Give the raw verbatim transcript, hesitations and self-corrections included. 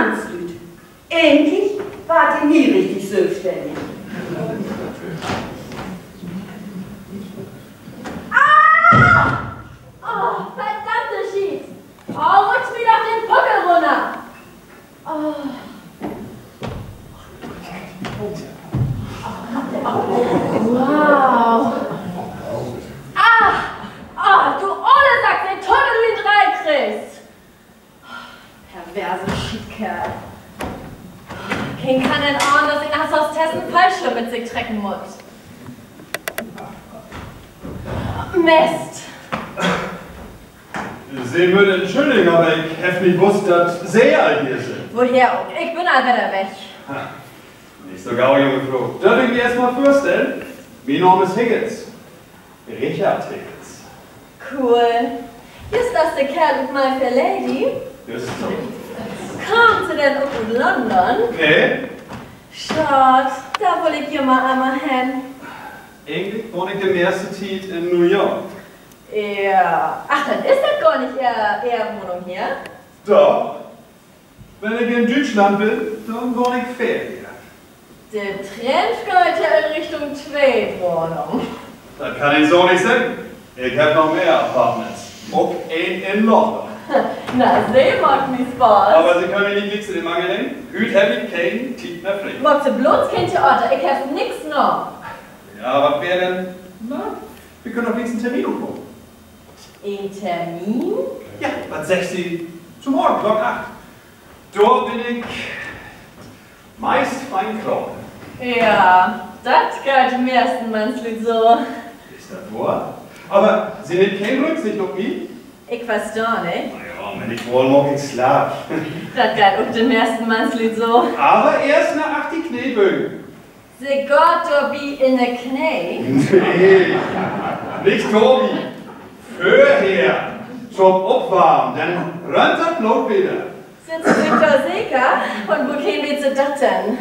Mannslüüd. Egentlich warrt de nie richtig sülvstännig. Ah! Oh, verdammte Schiet! Oh, rutsch mi doch den Puckel runner! Oh. Wow. Ah, ah, du ole Sack, den Tunnel in dree kriggst. Perverse Schietkerl. Keen kann denn ahnen, dat een as Hostess en Fallschirm mit sik trecken mutt. Mist. Se mööt entschülligen, aver ik heff nich wusst, dat Se al hier sünd. Woher ok? Ik bün al wedder weg. Ha, nich so gau, junge Fro. Dörv ik mi eerst mal vörstellen? Mien Naam is Higgins. Richard Higgins. Cool. Jüst as de Kerl ut My Fair Lady. Jüst so. Kaamt Se denn ok ut London? Nee. Schaad, dor wull ik jümmer eenmal hen. Egentlich wahn ik de meiste Tiet in New York. Ja. Ach, denn is dat gor nich Ehr, Ehr Wahnung hier? Doch. Wenn ik in Düütschland bün, denn wahn ik veel hier. De Trend geiht ja in Richtung Tweetwahnung. Dat kann een so nich seggen. Ik heff noch mehr Apartments. Ok een in London. Na, Se maakt mi Spaaß. Aver Se köönt mi nich glieks in de Mangel leggen. Hüüt heff ik keen Tiet mehr free. Maakt Se blots keen Theater, ik heff nix na. Ja, wat weer denn? Na, wi köönt doch glieks en Termin utmaken. En Termin? Ja, wat seggt Se to morgen Klock acht? Dor bün ik meist fein klaar. Ja, dat geiht de mehrsten Mannslüüd so. Is dat wohr? Aver Se nehmt keen Rücksicht op mi? Ik verstah nich. Na ja, wenn ik wahl, maak ik Slaap. Dat geiht ok de mehrsten Mannslüüd so. Aver eerst na achtzig Kneebögen. Se gaht dorbi in de Knee? Nee, nich dorbi. Vörher. To'n Opwarmen, denn rönnt dat Bloot wedder. Sünd Se sik dor seker? Un wokeen weet Se dat denn?